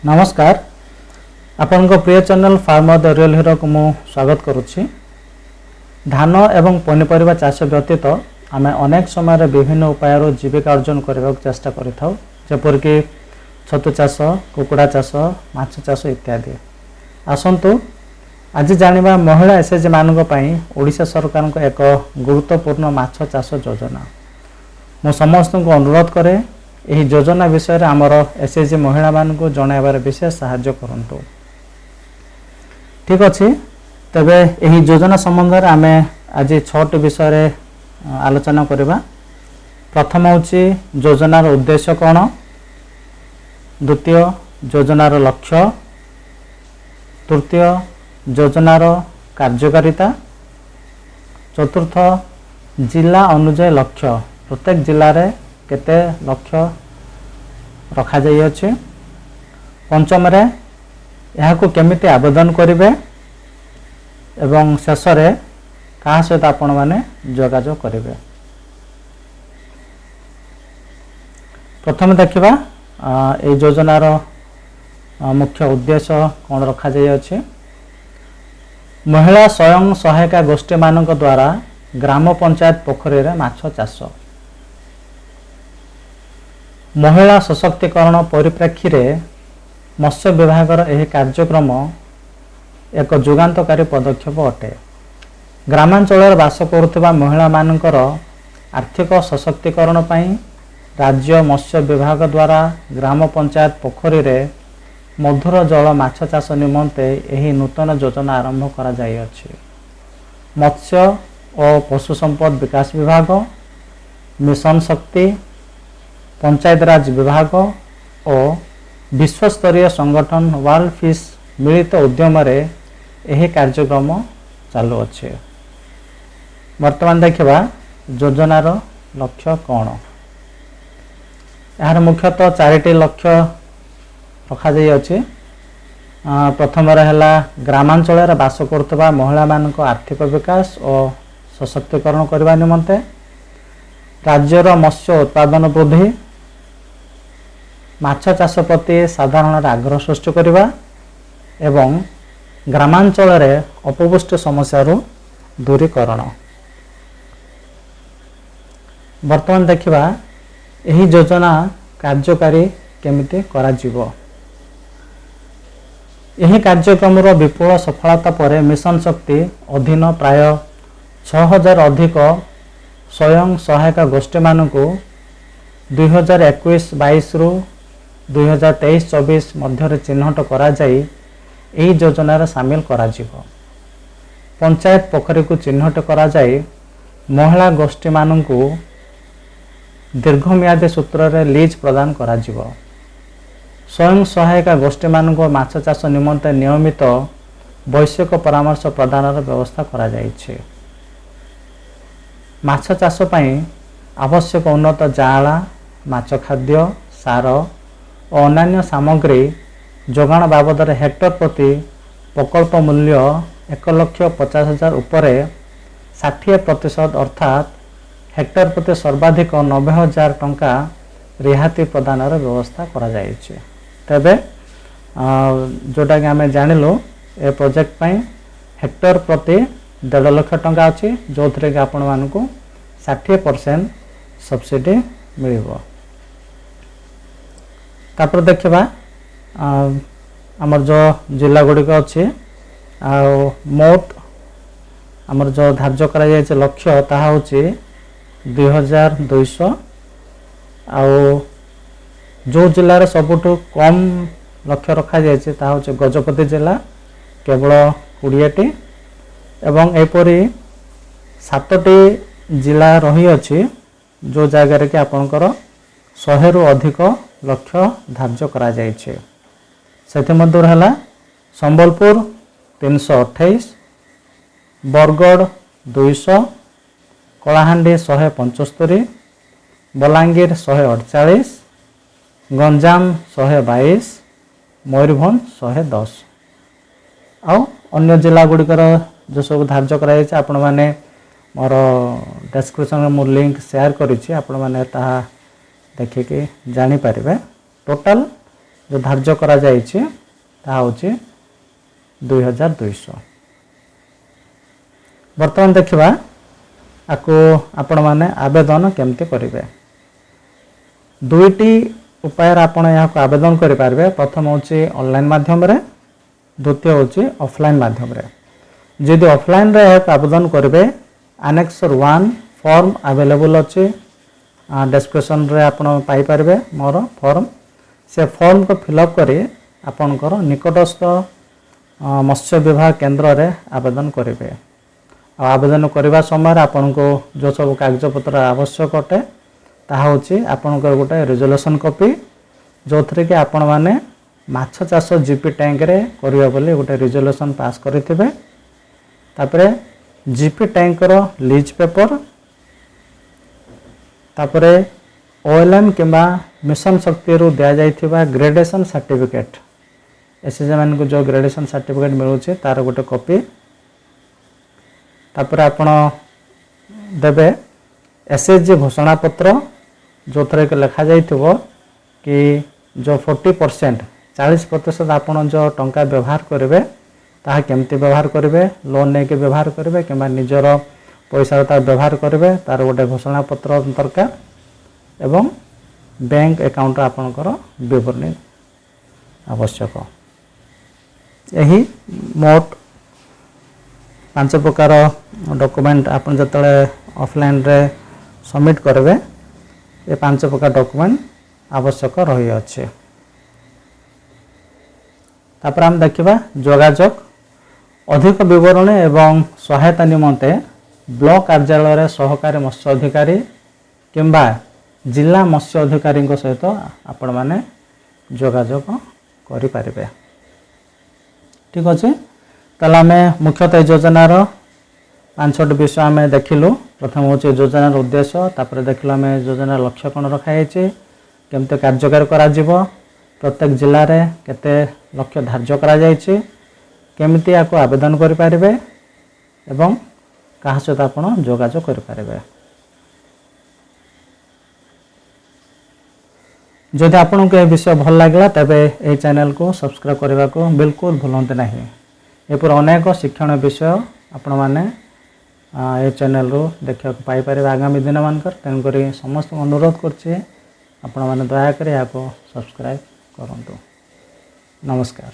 ନମସ୍କାର, ଆପଣଙ୍କ ପ୍ରିୟ ଚ୍ୟାନେଲ୍ ଫାର୍ମର ଦ ରିଅଲ୍ ହିରୋକୁ ମୁଁ ସ୍ୱାଗତ କରୁଛି। ଧାନ ଏବଂ ପନିପରିବା ଚାଷ ବ୍ୟତୀତ ଆମେ ଅନେକ ସମୟରେ ବିଭିନ୍ନ ଉପାୟରୁ ଜୀବିକା ଅର୍ଜନ କରିବାକୁ ଚେଷ୍ଟା କରିଥାଉ, ଯେପରିକି ଛତୁ ଚାଷ, କୁକୁଡ଼ା ଚାଷ, ମାଛ ଚାଷ ଇତ୍ୟାଦି। ଆସନ୍ତୁ ଆଜି ଜାଣିବା ମହିଳା ଏସ୍ଏଚ୍ଜି ମାନଙ୍କ ପାଇଁ ଓଡ଼ିଶା ସରକାରଙ୍କ ଏକ ଗୁରୁତ୍ୱପୂର୍ଣ୍ଣ ମାଛ ଚାଷ ଯୋଜନା। ମୁଁ ସମସ୍ତଙ୍କୁ ଅନୁରୋଧ କରେ, ଏହି ଯୋଜନା ବିଷୟରେ ଆମର ଏସ୍ଏଚ୍ଜି ମହିଳାମାନଙ୍କୁ ଜଣାଇବାରେ ବିଶେଷ ସାହାଯ୍ୟ କରନ୍ତୁ। ଠିକ୍ ଅଛି, ତେବେ ଏହି ଯୋଜନା ସମ୍ବନ୍ଧରେ ଆମେ ଆଜି ଛଅଟି ବିଷୟରେ ଆଲୋଚନା କରିବା। ପ୍ରଥମ ହେଉଛି ଯୋଜନାର ଉଦ୍ଦେଶ୍ୟ କ'ଣ, ଦ୍ୱିତୀୟ ଯୋଜନାର ଲକ୍ଷ୍ୟ, ତୃତୀୟ ଯୋଜନାର କାର୍ଯ୍ୟକାରିତା, ଚତୁର୍ଥ ଜିଲ୍ଲା ଅନୁଯାୟୀ ଲକ୍ଷ୍ୟ, ପ୍ରତ୍ୟେକ ଜିଲ୍ଲାରେ କେତେ ଲକ୍ଷ୍ୟ ରଖାଯାଇଅଛି, ପଞ୍ଚମରେ ଏହାକୁ କେମିତି ଆବେଦନ କରିବେ ଏବଂ ଶେଷରେ କାହା ସହିତ ଆପଣମାନେ ଯୋଗାଯୋଗ କରିବେ। ପ୍ରଥମେ ଦେଖିବା ଏହି ଯୋଜନାର ମୁଖ୍ୟ ଉଦ୍ଦେଶ୍ୟ କ'ଣ ରଖାଯାଇଅଛି। ମହିଳା ସ୍ୱୟଂ ସହାୟିକା ଗୋଷ୍ଠୀମାନଙ୍କ ଦ୍ୱାରା ଗ୍ରାମ ପଞ୍ଚାୟତ ପୋଖରୀରେ ମାଛ ଚାଷ। ମହିଳା ସଶକ୍ତିକରଣ ପରିପ୍ରେକ୍ଷୀରେ ମତ୍ସ୍ୟ ବିଭାଗର ଏହି କାର୍ଯ୍ୟକ୍ରମ ଏକ ଯୁଗାନ୍ତକାରୀ ପଦକ୍ଷେପ ଅଟେ। ଗ୍ରାମାଞ୍ଚଳରେ ବାସ କରୁଥିବା ମହିଳାମାନଙ୍କର ଆର୍ଥିକ ସଶକ୍ତିକରଣ ପାଇଁ ରାଜ୍ୟ ମତ୍ସ୍ୟ ବିଭାଗ ଦ୍ୱାରା ଗ୍ରାମ ପଞ୍ଚାୟତ ପୋଖରୀରେ ମଧୁର ଜଳ ମାଛ ଚାଷ ନିମନ୍ତେ ଏହି ନୂତନ ଯୋଜନା ଆରମ୍ଭ କରାଯାଇଅଛି। ମତ୍ସ୍ୟ ଓ ପଶୁ ସମ୍ପଦ ବିକାଶ ବିଭାଗ, ମିଶନ ଶକ୍ତି, ପଞ୍ଚାୟତରାଜ ବିଭାଗ ଓ ବିଶ୍ୱସ୍ତରୀୟ ସଂଗଠନ ୱାର୍ଲଡ ଫିସ୍ ମିଳିତ ଉଦ୍ୟମରେ ଏହି କାର୍ଯ୍ୟକ୍ରମ ଚାଲୁଅଛି। ବର୍ତ୍ତମାନ ଦେଖିବା ଯୋଜନାର ଲକ୍ଷ୍ୟ କ'ଣ। ଏହାର ମୁଖ୍ୟତଃ ଚାରିଟି ଲକ୍ଷ୍ୟ ରଖାଯାଇଅଛି। ପ୍ରଥମରେ ହେଲା ଗ୍ରାମାଞ୍ଚଳରେ ବାସ କରୁଥିବା ମହିଳାମାନଙ୍କ ଆର୍ଥିକ ବିକାଶ ଓ ସଶକ୍ତିକରଣ କରିବା ନିମନ୍ତେ, ରାଜ୍ୟର ମତ୍ସ୍ୟ ଉତ୍ପାଦନ ବୃଦ୍ଧି, ମାଛ ଚାଷ ପ୍ରତି ସାଧାରଣରେ ଆଗ୍ରହ ସୃଷ୍ଟି କରିବା ଏବଂ ଗ୍ରାମାଞ୍ଚଳରେ ଅପପୁଷ୍ଟି ସମସ୍ୟାରୁ ଦୂରୀକରଣ। ବର୍ତ୍ତମାନ ଦେଖିବା ଏହି ଯୋଜନା କାର୍ଯ୍ୟକାରୀ କେମିତି କରାଯିବ। ଏହି କାର୍ଯ୍ୟକ୍ରମର ବିପୁଳ ସଫଳତା ପରେ ମିଶନ ଶକ୍ତି ଅଧୀନ ପ୍ରାୟ 6000 ଅଧିକ ସ୍ୱୟଂ ସହାୟକ ଗୋଷ୍ଠୀମାନଙ୍କୁ 2021-22ରୁ 2023-24 ମଧ୍ୟରେ ଚିହ୍ନଟ କରାଯାଇ ଏହି ଯୋଜନାରେ ସାମିଲ କରାଯିବ। ପଞ୍ଚାୟତ ପୋଖରୀକୁ ଚିହ୍ନଟ କରାଯାଇ ମହିଳା ଗୋଷ୍ଠୀମାନଙ୍କୁ ଦୀର୍ଘମିଆଦୀ ସୂତ୍ରରେ ଲିଜ୍ ପ୍ରଦାନ କରାଯିବ। ସ୍ୱୟଂ ସହାୟିକା ଗୋଷ୍ଠୀମାନଙ୍କୁ ମାଛ ଚାଷ ନିମନ୍ତେ ନିୟମିତ ବୈଷୟିକ ପରାମର୍ଶ ପ୍ରଦାନର ବ୍ୟବସ୍ଥା କରାଯାଇଛି। ମାଛ ଚାଷ ପାଇଁ ଆବଶ୍ୟକ ଉନ୍ନତ ଯାଆଁଳା, ମାଛ ଖାଦ୍ୟ, ସାର ଓ ଅନ୍ୟାନ୍ୟ ସାମଗ୍ରୀ ଯୋଗାଣ ବାବଦରେ ହେକ୍ଟର ପ୍ରତି ପ୍ରକଳ୍ପ ମୂଲ୍ୟ 1,50,000 ଉପରେ 60% ଅର୍ଥାତ୍ ହେକ୍ଟର ପ୍ରତି ସର୍ବାଧିକ 90,000 ଟଙ୍କା ରିହାତି ପ୍ରଦାନର ବ୍ୟବସ୍ଥା କରାଯାଇଛି। ତେବେ ଯେଉଁଟାକି ଆମେ ଜାଣିଲୁ, ଏ ପ୍ରୋଜେକ୍ଟ ପାଇଁ ହେକ୍ଟର ପ୍ରତି 1.5 ଲକ୍ଷ ଟଙ୍କା ଅଛି, ଯେଉଁଥିରେ କି ଆପଣମାନଙ୍କୁ 60% ସବସିଡ଼ି ମିଳିବ। ତାପରେ ଦେଖିବା ଆମର ଯେଉଁ ଜିଲ୍ଲା ଗୁଡ଼ିକ ଅଛି ଆଉ ମୋଟ ଆମର ଯେଉଁ ଧାର୍ଯ୍ୟ କରାଯାଇଛି ଲକ୍ଷ୍ୟ, ତାହା ହେଉଛି 2200। ଆଉ ଯେଉଁ ଜିଲ୍ଲାରେ ସବୁଠୁ କମ୍ ଲକ୍ଷ୍ୟ ରଖାଯାଇଛି, ତାହା ହେଉଛି ଗଜପତି ଜିଲ୍ଲା, କେବଳ 20ଟି। ଏବଂ ଏପରି ସାତଟି ଜିଲ୍ଲା ରହିଅଛି, ଯେଉଁ ଜାଗାରେ କି ଆପଣଙ୍କର 100ରୁ ଅଧିକ ଲକ୍ଷ୍ୟ ଧାର୍ଯ୍ୟ କରାଯାଇଛି। ସେଥିମଧ୍ୟରୁ ହେଲା ସମ୍ବଲପୁର 328, ବରଗଡ଼ 200, କଳାହାଣ୍ଡି 175, ବଲାଙ୍ଗୀର 148, ଗଞ୍ଜାମ 122, ମୟୂରଭଞ୍ଜ 110। ଆଉ ଅନ୍ୟ ଜିଲ୍ଲା ଗୁଡ଼ିକର ଯେଉଁ ସବୁ ଧାର୍ଯ୍ୟ କରାଯାଇଛି, ଆପଣମାନେ ମୋର ଡେସ୍କ୍ରିପସନ୍ରେ ମୁଁ ଲିଙ୍କ୍ ସେୟାର କରିଛି, ଆପଣମାନେ ତାହା ଦେଖିକି ଜାଣିପାରିବେ। ଟୋଟାଲ୍ ଯେଉଁ ଧାର୍ଯ୍ୟ କରାଯାଇଛି ତାହା ହେଉଛି 2200। ବର୍ତ୍ତମାନ ଦେଖିବା ଆକୁ ଆପଣମାନେ ଆବେଦନ କେମିତି କରିବେ। ଦୁଇଟି ଉପାୟରେ ଆପଣ ଏହାକୁ ଆବେଦନ କରିପାରିବେ। ପ୍ରଥମ ହେଉଛି ଅନଲାଇନ୍ ମାଧ୍ୟମରେ, ଦ୍ୱିତୀୟ ହେଉଛି ଅଫଲାଇନ୍ ମାଧ୍ୟମରେ। ଯଦି ଅଫଲାଇନ୍ରେ ଏହାକୁ ଆବେଦନ କରିବେ, ଆନେକ୍ସର 1 ଫର୍ମ ଆଭେଲେବୁଲ୍ ଅଛି, ଡେସ୍କ୍ରିପସନ୍ରେ ଆପଣ ପାଇପାରିବେ ମୋର ଫର୍ମ। ସେ ଫର୍ମକୁ ଫିଲ୍ଅପ୍ କରି ଆପଣଙ୍କର ନିକଟସ୍ଥ ମତ୍ସ୍ୟ ବିଭାଗ କେନ୍ଦ୍ରରେ ଆବେଦନ କରିବେ। ଆଉ ଆବେଦନ କରିବା ସମୟରେ ଆପଣଙ୍କୁ ଯେଉଁ ସବୁ କାଗଜପତ୍ର ଆବଶ୍ୟକ ଅଟେ ତାହା ହେଉଛି ଆପଣଙ୍କର ଗୋଟେ ରେଜୁଲେସନ୍ କପି, ଯେଉଁଥିରେ କି ଆପଣମାନେ ମାଛ ଚାଷ ଜିପି ଟ୍ୟାଙ୍କରେ କରିବେ ବୋଲି ଗୋଟେ ରେଜୁଲେସନ୍ ପାସ୍ କରିଥିବେ। ତାପରେ ଜିପି ଟ୍ୟାଙ୍କର ଲିଜ୍ ପେପର, ତାପରେ ଓଏଲ୍ଏମ୍ କିମ୍ବା ମିଶନ ଶକ୍ତିରୁ ଦିଆଯାଇଥିବା ଗ୍ରେଡେସନ୍ ସାର୍ଟିଫିକେଟ୍, ଏସ୍ଏଚ୍ଜିମାନଙ୍କୁ ଯେଉଁ ଗ୍ରେଡେସନ୍ ସାର୍ଟିଫିକେଟ୍ ମିଳୁଛି ତାର ଗୋଟେ କପି। ତାପରେ ଆପଣ ଦେବେ ଏସ୍ଏଚ୍ଜି ଘୋଷଣାପତ୍ର, ଯେଉଁଥିରେ କି ଲେଖାଯାଇଥିବ କି ଯେଉଁ 40%, 40% ଆପଣ ଯେଉଁ ଟଙ୍କା ବ୍ୟବହାର କରିବେ ତାହା କେମିତି ବ୍ୟବହାର କରିବେ, ଲୋନ୍ ନେଇକି ବ୍ୟବହାର କରିବେ କିମ୍ବା ନିଜର ପଇସାର ତାର ବ୍ୟବହାର କରିବେ, ତାର ଗୋଟେ ଘୋଷଣାପତ୍ର ଦରକାର ଏବଂ ବ୍ୟାଙ୍କ ଆକାଉଣ୍ଟର ଆପଣଙ୍କର ବିବରଣୀ ଆବଶ୍ୟକ। ଏହି ମୋଟ 5 ପ୍ରକାର ଡକୁମେଣ୍ଟ ଆପଣ ଯେତେବେଳେ ଅଫଲାଇନ୍ରେ ସବମିଟ୍ କରିବେ, ଏ 5 ପ୍ରକାର ଡକୁମେଣ୍ଟ ଆବଶ୍ୟକ ରହିଅଛି। ତାପରେ ଆମେ ଦେଖିବା ଯୋଗାଯୋଗ। ଅଧିକ ବିବରଣୀ ଏବଂ ସହାୟତା ନିମନ୍ତେ ବ୍ଲକ କାର୍ଯ୍ୟାଳୟରେ ସହକାରୀ ମତ୍ସ୍ୟ ଅଧିକାରୀ କିମ୍ବା ଜିଲ୍ଲା ମତ୍ସ୍ୟ ଅଧିକାରୀଙ୍କ ସହିତ ଆପଣମାନେ ଯୋଗାଯୋଗ କରିପାରିବେ। ଠିକ୍ ଅଛି, ତାହେଲେ ଆମେ ମୁଖ୍ୟତଃ ଏ ଯୋଜନାର 5-6ଟି ବିଷୟ ଆମେ ଦେଖିଲୁ। ପ୍ରଥମ ହେଉଛି ଯୋଜନାର ଉଦ୍ଦେଶ୍ୟ, ତାପରେ ଦେଖିଲୁ ଆମେ ଯୋଜନାର ଲକ୍ଷ୍ୟ କ'ଣ ରଖାଯାଇଛି, କେମିତି କାର୍ଯ୍ୟକାରୀ କରାଯିବ, ପ୍ରତ୍ୟେକ ଜିଲ୍ଲାରେ କେତେ ଲକ୍ଷ୍ୟ ଧାର୍ଯ୍ୟ କରାଯାଇଛି, କେମିତି ଏହାକୁ ଆବେଦନ କରିପାରିବେ ଏବଂ କାହା ସହିତ ଆପଣ ଯୋଗାଯୋଗ କରିପାରିବେ। ଯଦି ଆପଣଙ୍କୁ ଏ ବିଷୟ ଭଲ ଲାଗିଲା ତେବେ ଏହି ଚ୍ୟାନେଲକୁ ସବସ୍କ୍ରାଇବ୍ କରିବାକୁ ବିଲକୁଲ ଭୁଲନ୍ତୁ ନାହିଁ। ଏପରି ଅନେକ ଶିକ୍ଷଣ ବିଷୟ ଆପଣମାନେ ଏ ଚ୍ୟାନେଲରୁ ଦେଖିବାକୁ ପାଇପାରିବେ ଆଗାମୀ ଦିନମାନଙ୍କରେ। ତେଣୁକରି ସମସ୍ତଙ୍କୁ ଅନୁରୋଧ କରୁଛି ଆପଣମାନେ ଦୟାକରି ଏହାକୁ ସବସ୍କ୍ରାଇବ୍ କରନ୍ତୁ। ନମସ୍କାର।